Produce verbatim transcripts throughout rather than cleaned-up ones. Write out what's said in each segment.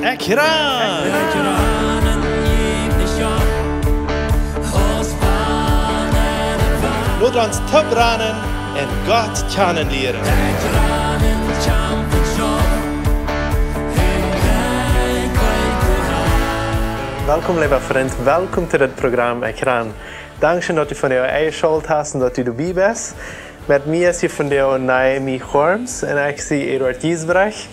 Ekj ran! Lot ons toop ranen un Gott kjanen lieren. Welkom, leewa Frint. Welkom to dit Program Ekj ran. Dankscheen, daut du vondoag enjeschalt hast un daut du doabie best. Met mie es hia vondoag Naomi Gorms un ekj sie Eduard Giesbrecht.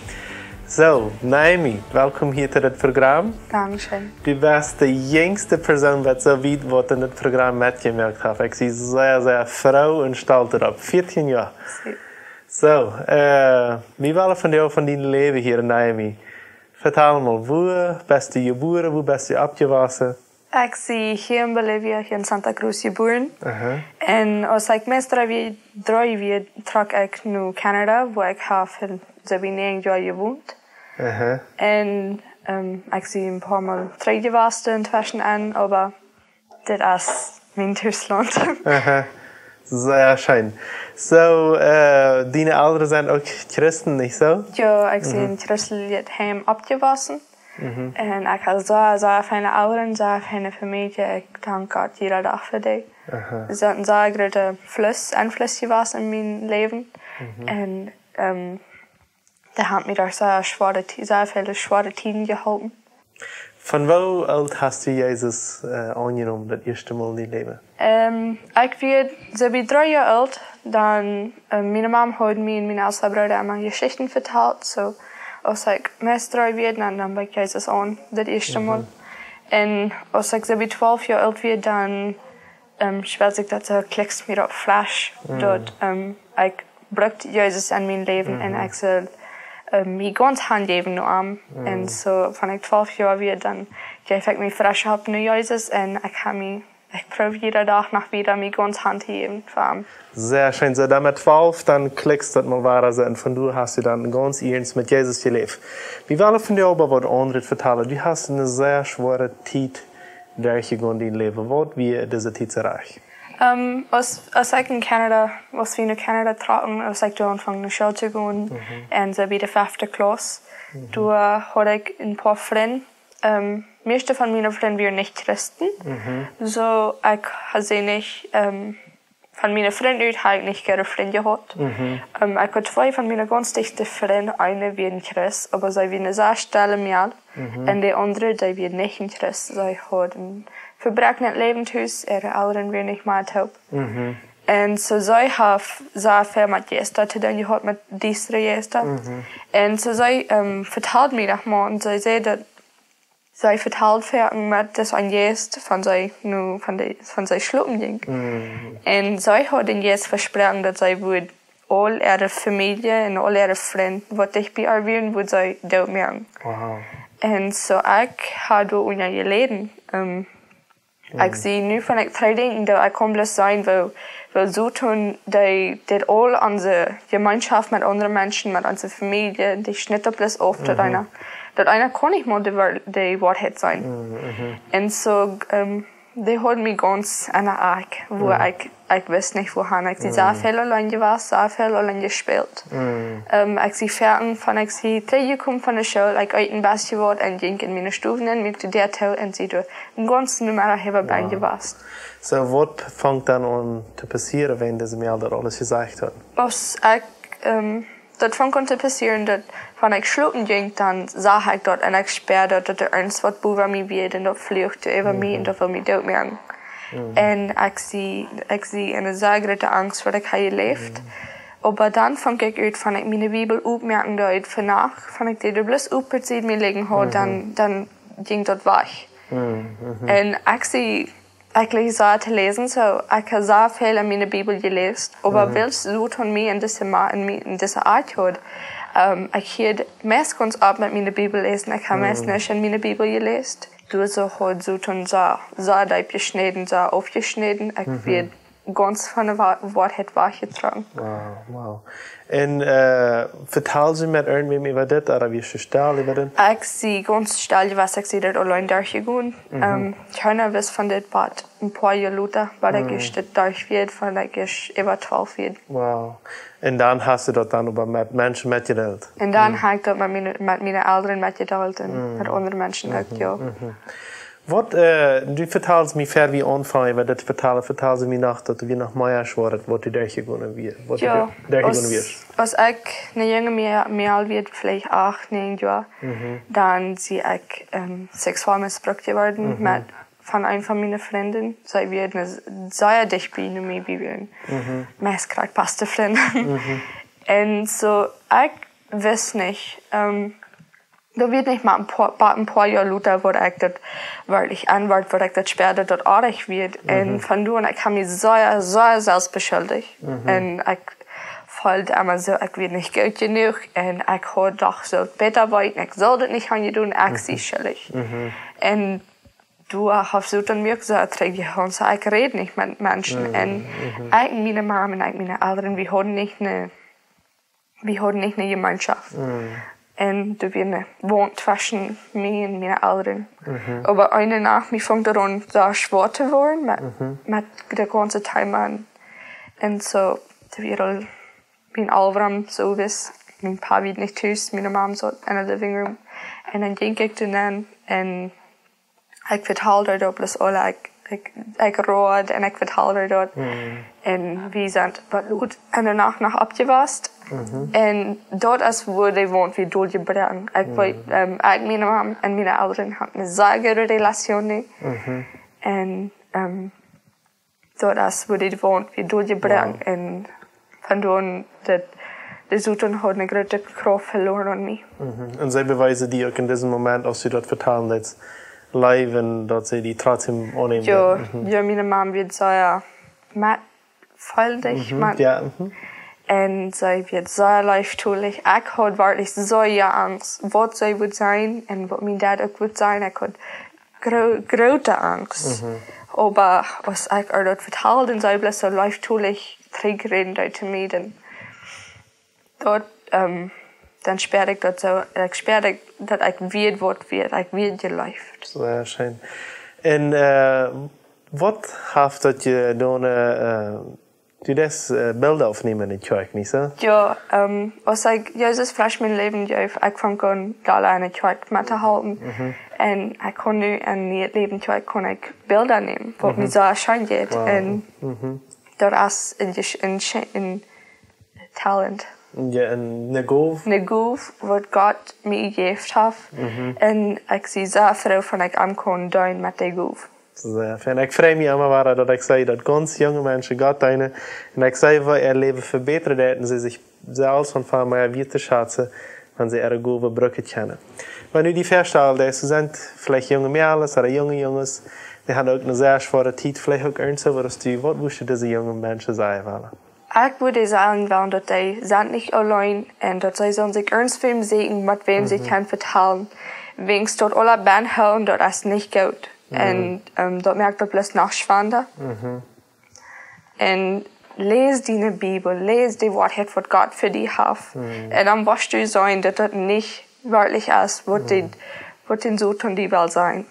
Soo, Naomi, welkom hia to dit Program. Dankscheen. Du best de jinjste Persoon, waut soo wiet waut en dit Program metjemoakt haft. Ekj sie sea, sea froo un stolt doaropp. Vieetieen Joa. Soo. Soo, äh, wie wellen vondoag von dien Läwen hieren, Naomi. Vetal mol, wua best du jebuaren, wua best du oppjewossen? Ekj sie hia en Bolivia, hia en Santa Cruz jebuaren. Aha. Un aus ekj meist dree wia, dree wia, trock ekj no Kanada, wua ekj hab fa soo bie näajen Joa jewont. Aha. Un, ähm, ekj sie een poa Mol trigj jewast en tweschen, oba dit es mien Tusland. Aha. Sea scheen. Soo, äh, diene Elren sent uk Christen, nich soo? Jo, ekj sie en christlichet Heim oppjewossen. Mhm. Un ekj hab sea, sea feine Elren, sea feine Famielje. Ekj dank Gott jieda Dach fa dee. Aha. See sent een sea groota Fluss, Enfluss jewast en mien Läwen. Mhm. Un, ähm, dee haben mie derch sea schwoare Ti-, sea väle schwoare Tieden jeholpen. Von woo oolt hast du Jesus, äh, aunjenomen, daut ieeschte Mol en dien Läwen? Ähm, ekj wia soo bie dree Joa oolt, dan, ähm, miene Mam haud mie un mienen elsten Brooda emma Jeschichten vetalt, soo, aus ekj meist dree wia, dan, dan neem ekj Jesus aun, daut ieeschte Mol. Mhm. Un aus ekj soo bie twalf Joa oolt wia, dan, ähm, spieeld sikj daut soo Klicks mie opp Flash, mhm, daut, ähm, ekj brukt Jesus en mien Läwen un, mhm, ekj sull, ähm, mie gaunz hanjäwen no am. Mhm. Un soo, wan ekj twalf Joa wia, dan jeef ekj mie fresch opp no Jesus un ekj hab mie, ekj proow jieda Dach noch wieda mie gaunz hantojäwen fa am. Sea scheen. Soo, dan met twalf, dan klickt daut mol wada soo un von doa hast du dan gaunz iernst met Jesus jeläft. Wie wellen vondoag oba waut aundret vetalen. Du hast eene sea schwoare Tiet derchjegonen en dien Läwen. Waut wia dise Tiet soo rajcht? Ähm, aus, aus ekj en Kanada, aus wie no Kanada trocken, aus ekj doa aunfunk no School to gonen, mhm, un soo bie de fefte Klauss, mhm, doa haud ekj een poa Frind. Ähm, mieeschte von miene Frind wieren nich Christen. Mhm. Soo, ekj hab see nich, ähm, von miene Frind ut hab ekj nich goode Frind jehaut. Mhm. Ähm, ekj haud twee von miene gaunz dichte Frind, eene wia een Christ, oba see wia eene sea stelle Mejal. Mhm. Un de aundre, dee wia nich een Christ. See haud een vebroakenet Läwen tus, äare Elren wieren nich mea toop. Mhm. Un soo see haft sea väl met Jeista to doonen jehaut, met diestre Jeista. Mhm. Un soo see, ähm, vetald mie daut mol, un see säd daut see vetald foaken met dis een Jeist wan see nu, wan dee, wan see schlopen jinkj. Mhm. Un see haud dän Jeist vesproaken daut see wudd aul äare Famielje un aul äare Frind, waut dicht bie äa wieren, wudd see doot moaken. Wow. Un soo ekj hab doa unja jeläden. Ähm, ekj, mhm, sie nu, wan ekj trigj denkj, daut ekj kaun bloos seenen, woo, woo Soton dee, dee aul onse Jemeenschoft met aundre Menschen, met onse Famielje, dee schnitt daut bloos auf, daut, mhm, eena, daut eena kaun nich mol de Woar-, de Woarheit seenen. Mhm, mhm. Un soo, ähm, dee haud mie gaunz aun de Akj, wua, mhm, ekj, ekj wist nich wua han. Ekj sie, mhm, sea väl auleen jewast, sea väl auleen jespält. Mhm. Ähm, ekj sie foaken, wan ekj sie trigjjekomen von de School, ekj eet een bät waut un jinkj en miene Stow nenn, muak de Däa too un sie doa een gaunzen Nomedach äwa bie, wow, jewast. Soo, waut funk dan aun to passieren, wan dise Mejal daut aules jesajcht haud? Aus ekj, ähm, daut funk aun to passieren, daut wan ekj schlopen jinkj, dan sach ekj daut un ekj spieed daut, daut doa irjent waut bowa mie wia un daut fluach äwa mie, mhm, un daut wull mie doot moaken. Mhm. Un ekj sie, ekj sie en eene sea groote Angst, waut ekj hab jeläft. Mhm. Oba dan funk ekj ut, wan ekj miene Bibel opmoaken deed, vondoag, wan ekj dee doa bloos opp de Sied mie lijen haud, mhm, dan, dan jinkj daut wajch. Mhm, mhm. Un ekj sie, ekj leew sea to läsen, soo, ekj hab sea väl en miene Bibel jeläst, oba, mhm, wiels Soton mie en dise Ma-, en mie, en dise Akj haud, ähm, ekj hieed meist gaunz opp met miene Bibel läsen, ekj hab meist, mhm, nich en miene Bibel jeläst. Doa soo haud Soton sea, sea deep jeschnäden, sea aufjeschnäden. Ekj, mhm, wia gaunz von de Wa- Woarheit wajchjetrocken. Wow, wow. Un äh, vetalst du met irjentwäm äwa dit, ooda wieescht du stell äwa dit? Ekj sie gaunz stell jewast, ekj sie daut auleen derchjegonen. Mhm. Ähm, kjeena wist von dit bat een poa Joa lota, bat ekj ieescht dit derch wia, von ekj ieescht äwa twalf wia. Wow. Un dan hast du daut dan äwa met Menschen metjedeelt? Un dan hab ekj daut met miene, met miene Elren metjedeelt un met aundre Menschen uk, jo. Waut, äh, du vetalst mie ver wie aunfungen, äwa dit vetalen, vetalst du mie noch, daut du wia noch mea schwoa, waut du derchjegonen wia- waut du Jo, derchjegonen wieescht. Aus ekj een junget Mie- Mejal wia, veleicht acht, näajen Joa, dan sie ekj ähm, seksuell missbrukt jeworden met, von eenen von miene Frind. See wia een sea dicht bie mie, wie wieren meist krakjt baste Frind. Un soo, ekj wist nich, ähm, daut wia nich mau een poa, bat een poa Joa lota, wua ekj daut werkjlich aunwort, wua ekj daut späade, daut oajch wia. Un von doa aun, ekj hab mie sea, sea selfst beschuldicht. Un ekj feeld emma soo, ekj wia nich goot jenuach. Un ekj haud doch soo bäta weeten, ekj sull daut nich han jedonen, ekj sie schuldich. Un doa haft Soton mie uk soo trigjjehoolen, soo ekj räd nich met Menschen. Un ekj un miene Mame un ekj un miene Elren, wie hauden nich ne, wie hauden nich ne Jemeenschoft. Un doa wia ne Waunt tweschen mie un miene Elren. Oba eene Nacht, mie funk daut aun soo schwoa to woaren met, met daut gaunze Thema. Un soo, de Wereld, mien Elren, soo wia, mien Pa wia nich tus, miene Mame saut en de living room. Un dan jinkj ekj doa nenn un ekj vetald äa daut bloos aula, ekj, ekj, ekj road un ekj vetald äa daut. Un wie sent bat lot en de Nacht noch oppjewast. Un daut es wua de Waunt wia doljebroaken. Ekj weet, ähm, ekj, miene Mame un miene Elren hauden ne sea goode Relation nu. Un ähm, daut es wua de Waunt wia doljebroaken. Un von doa aun, daut, de Soton haud ne groote Krauft veloaren aun mie. Un see bewiesen die uk en disen Moment, aus du daut vetalen deetst, Leew, daut see die trotzdem aunnämen? Jo, jo, miene Mame wia sea metfeeldich, met, Ja. un see wia sea leeftolich. Ekj haud werkjlich sea Angst, waut see wudd sajen un waut mien Dad uk wudd sajen. Ekj haud gro- groote Angst. Oba aus ekj äa daut vetald, un see bloos soo leeftolich trigjräden deed to mie, dan daut, ähm, dan späad ekj daut soo, ekj späad daut, daut ekj wia waut wia, ekj wia jeleeft. Sea scheen. Un äh, waut haft daut jedonen, äh, du deist äh, Bilda oppnämen en de Kjoakj, nich soo? Jo, ähm, aus ekj Jesus fresch mien Läwen jeef, ekj funk aun dolla en de Kjoakj mettohalpen. Un ekj kunn nu en nieet Läwen Kjoakj, kunn ekj Bilda nämen, waut mie sea scheen deed. Un daut es een, een, een Talent. Jo, un ne Gow. Ne Gow, waut Gott mie jejäft haft. Un ekj sie sea froo, wan ekj am kunn deenen met de Gow. Sea fein. Ekj frei mie emma wada, daut ekj see, daut gaunz junge Menschen Gott deenen. Un ekj see, woo äa Läwen vebätren deit un see sikj selfst aunfangen mea wieet to schazen, wan see äare Gowen brucken kjennen. Oba nu dee Froag, dee, doa sent veleicht junge Mejales ooda junge Junges, dee haben uk ne sea schwoare Tiet, veleicht uk ernst, waut es die, waut wurscht du dise junge Menschen sajen wellen? Ekj wudd sajen wellen, daut dee sent nich auleen un daut see sellen sikj irjentwäm sieekjen, met wäm see kjennen vetalen. Wiels daut aula bennhoolen, daut es nich goot. Un ähm, daut moakt daut bloos noch schwanda. Un läs diene Bibel, läs de Woarheit, waut Gott fa die haft. Un dan woascht du seenen, daut daut nich werkjlich es, waut de, waut de Soton die well sajen.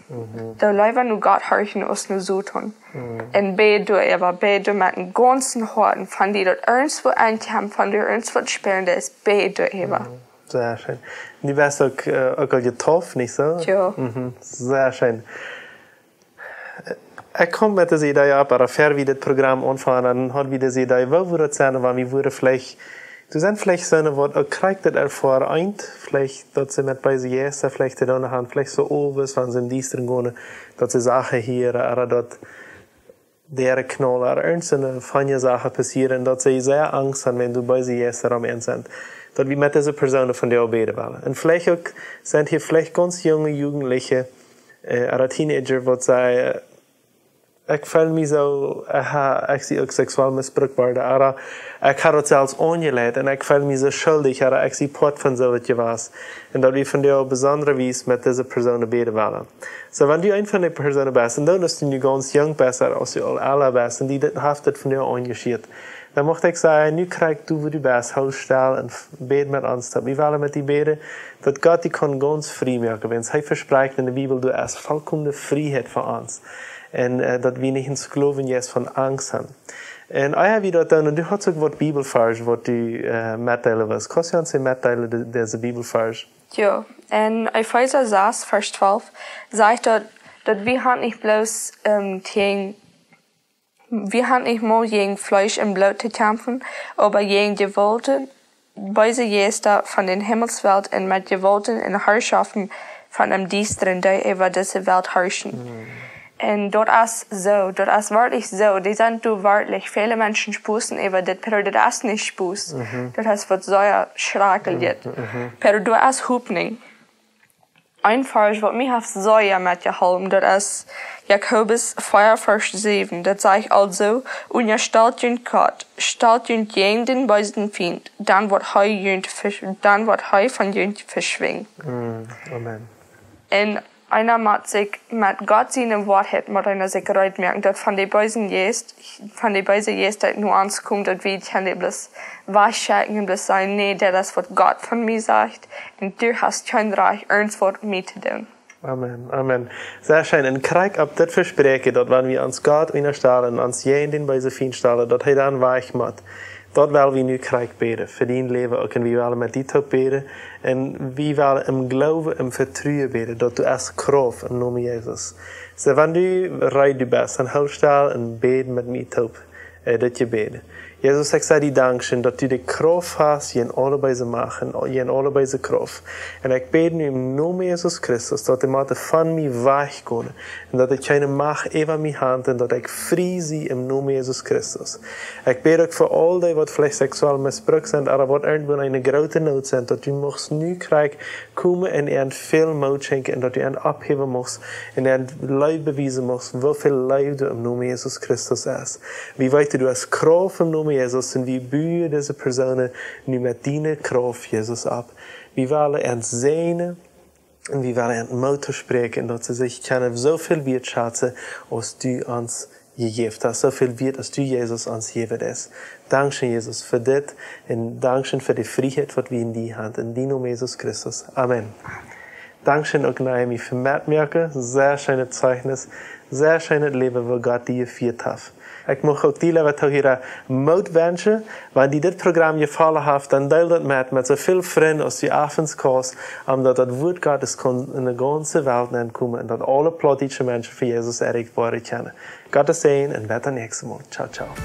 Doo leewa no Gott horchen aus no Soton. Un bäd doaräwa, bäd doa met dän gaunzen Hoat, wan die daut irjentwoo aunkjemt, wan du irjentwoo spälen deist, bäd doaräwa. Sea scheen. Du best uk, äh, uk aul jedeept, nich soo? Jo. Sea scheen. Ekj kom met dise Idee opp, oba ver wie dit Program aunfangen, dan haud wie dise Idee, woo wudd daut sennen, wan wie wudden veleicht, doa sent veleicht soone, waut uk kjrieen daut erfoaren, veleicht daut see met beese Jeista veleicht to doonen haben, veleicht soo owes, wan see em Diestren gonen, daut see Sachen hieren, ooda daut Däaren knaulen, ooda irjent soone funny Sachen passieren, daut see sea Angst haben, wan doa beese Jeista rom an sent. Daut wie met dise Persoonen vondoag bäden wellen. Un veleicht uk sent hia veleicht gaunz junge Jugendliche, äh, ooda Teenager, waut see, äh, Ekj feel mie soo, ekj sie uk seksuell misbrukt worden, oba ekj hab daut selfst aunjeleit un ekj feel mie soo schuldich, oba ekj sie Poat von soo waut jewast. Un daut wie von dee besondre Wies met dise Persoonen bäden wellen. Soo, wan du eent von dee Persoonen best, un dan es du nu gaunz junk best, aus du aul elra best, un dee dit, haft dit von dee aunjeschieet, dan mucht ekj sajen, nu kjrieech du, wua du best, hool stell un bäd met ons toop. Wie wellen met die bäden, daut Gott die kaun gaunz frie moaken, wiels hee vesprakjt en de Bibel, doa es volkomne Frieheit fa ons. Un daut wie nich en Sklowen jeist von Angst sent. Un ea wie daut doonen, un du hast uk waut Bibelvarsch, waut du metdeelen west. Kaust du ons metdeelen, dise Bibelvarsch? Jo, en Efeesa sas, Varsch twalf, sajcht daut, daut wie han nich bloos jäajen, wie han nich mau jäajen Fleesch un Bloot to kjamfen, oba jäajen Jewaulten, beese Jeista von de Himmelswelt un met Jewaulten un Harschoften von däm Diestren, dee äwa dise Welt harschen. Un daut es soo, daut es werkjlich soo. Dee sent doa werkjlich, väle Menschen spossen äwa dit, oba daut es nich Sposs. Daut es waut sea schrakjlich. Oba doa es Hopninj. Een Varsch, waut mie haft sea metjeholpen, daut es Jakobus vea, Varsch säwen. Daut sajcht aulsoo: Unjastalt junt Gott, stalt junt jäajen dän beesen Fiend, dan woat hee junt, dan woat hee von junt veschwinjen. Un eena mott sikj met Gott siene Woarheit, mott eena sikj reed moaken, daut von de beese Jeist, von de beese Jeist, dee no ons komen, daut wie kjennen dee bloos wajchschekjen un bloos sajen: Nä, daut es waut Gott von mie sajcht. Un du hast kjeen Rajcht, irjentwaut met mie to doonen. Amen, amen. Sea scheen. Un krakjt opp dit Vespräakjen, daut wan wie ons Gott unjastalen un ons jäajen dän beesen Fiend stalen, daut hee dan wajch mott. Daut well wie nu krakjt bäden, fa dien Läwen uk. Un wie wellen met die toop bäden. Un wie wellen em Gloowen, em Vetruen bäden, daut du hast Krauft em Nomen Jesus. Soo, wan du reed best, dan hool stell un bäd met mie toop dit Jebäd. Jesus, ekj saj die dankscheen, daut du de Krauft hast, jäajen aule beese Macht un jäajen aule beese Krauft. Un ekj bäd nu em Nomen Jesus Christus, daut dee motten von mie wajchgonen. Un daut dee kjeene Macht äwa mie haben un daut ekj frie sie em Nomen Jesus Christus. Ekj bäd uk fa aul dee, waut veleicht seksuell misbrukt sent, oba waut irjentwua en eene groote Noot sent, daut du muchst nu krakjt komen un an väl Moot schenkjen un daut du an oppheewen muchst un an Leew bewiesen muchst, woo väl Leew doa em Nomen Jesus Christus es. Wie weeten, du hast Krauft em Nomen Jesus un wie buen dise Persoonen nu met diene Krauft, Jesus, opp. Wie wellen an säajnen un wie wellen an Moot toospräakjen, daut see sikj kjennen soo väl wieet schazen, aus du ons jejäft hast, soo väl wieet, aus du, Jesus, ons jejäft hast. Dankscheen, Jesus, fa dit un dankscheen fa de Frieheit, waut wie en die haben. En dien Nomen, Jesus Christus. Amen. Dankscheen uk, Naomi, fa metmoaken. Sea scheenet Zeichnis, sea scheenet Läwen, waut Gott die jefieet haft. Ekj mucht uk die, leewe Toohiera, Moot wenschen. Wan die dit Program jefollen haft, dan deel daut met, met soo väl Frind aus du eefens kaust, om daut daut Wuat Gottes kaun en de gaunze Welt nenkomen un daut aule plautdietsche Menschen fa Jesus erreicht woaren kjennen. Gottes Säajen un bat daut näakjste Mol. Ciao, ciao.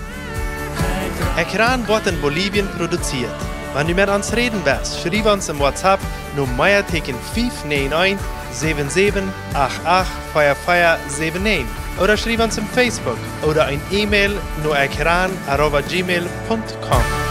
Ekjran woat en Bolivien produzieet. Wan du met ons räden west, schriew ons em WhatsApp no Meateeken fief näajen eent, säwen säwen, acht acht, vea vea säwen näajen ooda schriew ons em Facebook ooda een E-Mail no ekjran arroba gmail punkt com.